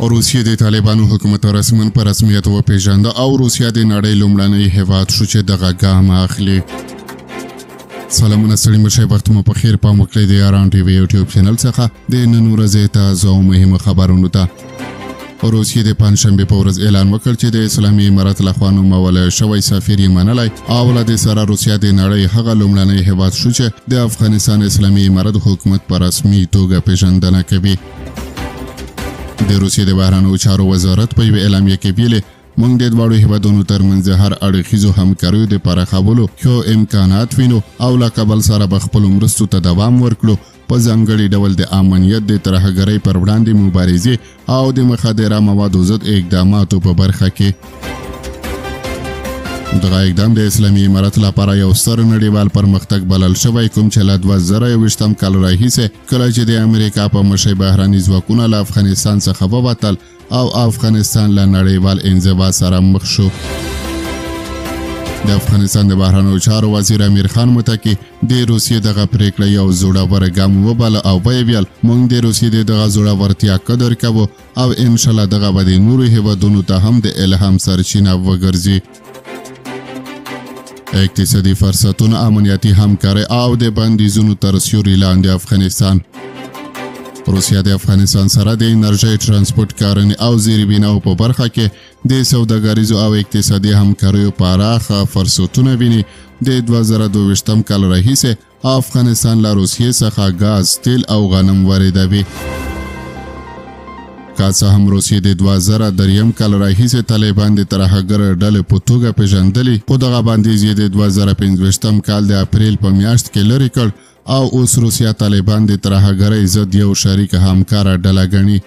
روسیې د طالبانو حکومت رسماً په رسمیت وپېژانده او روسیه د نړۍ لومړنی هېواد شو چې دغه ګام اخلي. سلامونه، ستړي مه شئ، وخت مو په خیر. پام وکړئ د یاران ټي وي یوټیوب چینل څخه د نن ورځې تازه او مهمو خبرونو ته. روسیې د پنجشنبې په ورځ اعلان وکړ چې د اسلامي امارت لخوا نومول شوی سفیر یې منلی او له دې سره روسیه د نړۍ هغه لومړنی هېواد شو چې د افغانستان اسلامي امارت حکومت په رسمي توګه پېژندنه کوي. د روسیې د بهرنیو چارو وزارت په یوې اعلامیه کې ویلي، موږ د دواړو هېوادونو ترمنځ د هر اړخیزو همکاریو د پراخولو ښو امکانات وینو او له کابل سره به خپلو مرستو ته دوام ورکړو، په ځانګړي ډول د امنیت، د ترهګرۍ پر وړاندې مبارزې او د مخدره موادو ضد اقداماتو په برخه کې. دغه اقدام د اسلامي امارت لپاره یو ستر نړیوال پرمختګ بلل شوی، کوم چې له 2021 کال راهیسې، کله چې د امریکا په مشرۍ بهرني ځواکونه له افغانستان څخه ووتل او افغانستان له نړیوال انزوا سره مخ شو. د افغانستان د بهرنیو چارو وزیر امیر خان متقي د روسیې دغه پرېکړه یو زوړور ګام وباله او ویې ویل، موږ د روسیې د دغه زړورتیا قدر کوو او انشاءالله دغه به د نورو هېوادونو ته هم د الهام سرچینه وګرځي. اقتصادي فرصتونه، امنیتي همکارۍ او د بندیزونو تر سیوري لاندې افغانستان. روسیه د افغانستان سره د انرژۍ، ترانسپورت، کرنې او زیربناو په برخه کې د سوداګریزو او اقتصادي همکاریو پراخه فرصتونه ویني. د 2022 کال راهیسې افغانستان له روسیې څخه ګاز، تیل او غنم واردوي. که څه هم روسیې د 2003 کال راهیسې طالبان د ترهګر ډلې په توګه پېژندلي، خو دغه بندیز یې د 2025 کال د اپریل په میاشت کې لرې کړ او اوس روسیه طالبان د ترهګرۍ ضد یو شریک همکاره ډله ګڼي.